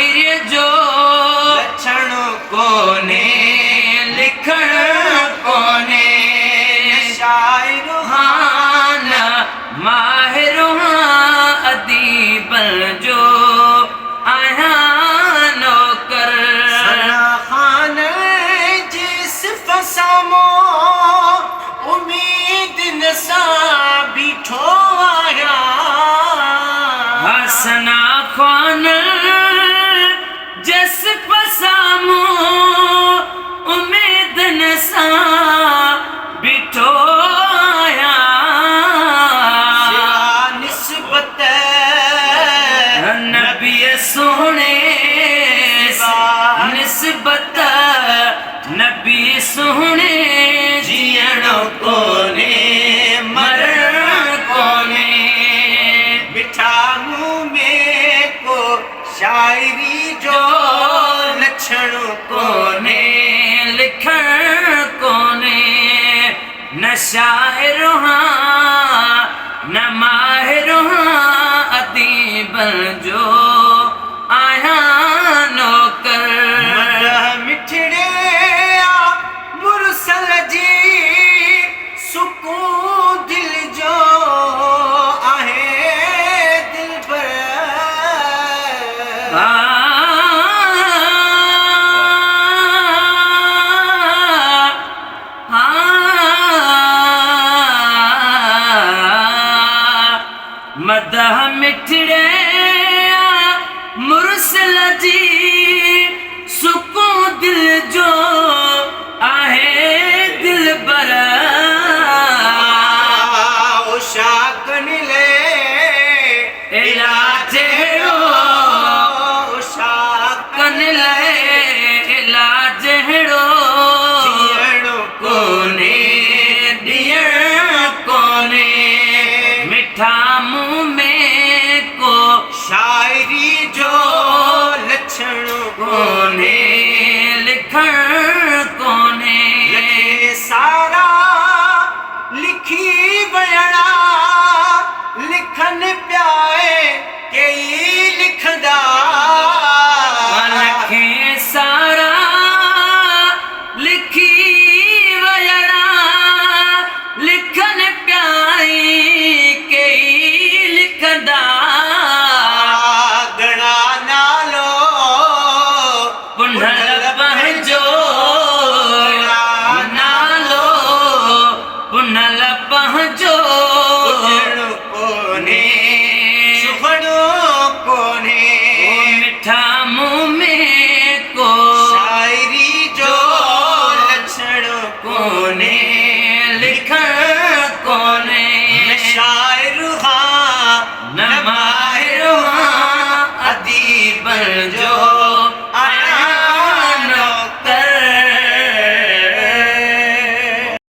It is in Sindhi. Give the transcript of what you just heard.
شاعريء جو لڇڻ ڪونهي، لکڻ ڪونهي. نه شاعر هان، نه ماهر هان، اديبن جو آهيان نوڪر. ثنا خان جي صف سامهون اميدن سان بيٺو آهيان. ها ثنا خوان جي صف سامهون اميدن سان بيٺو آهيان. سوا نسبت نبيء سهڻي، نسبت نبي سهڻي. جيئڻو ڪونهي، مرڻ ڪونهي. مٺا مون ۾ ڪو شاعري جو لڇڻ ڪونهي، لکڻ ڪونهي. نه شاعر هان، نه ماهر هان، اديبن جو آهيان نوڪر. مدح مٺڙي آ مرسل جي، سڪون دل جو آهي دلبر. مدح مٺڙي آ مرسل جي، سڪون دل جو آهي دلبر. عشاقن لئه علاج اهڙو، عشاقن ڪن لئه علاج اهڙو. جيئڻو ڪونهي، ڏيڻ ڪونهي. مٺا مون ۾ ڪو شاعري جو لڇڻ ڪونهي.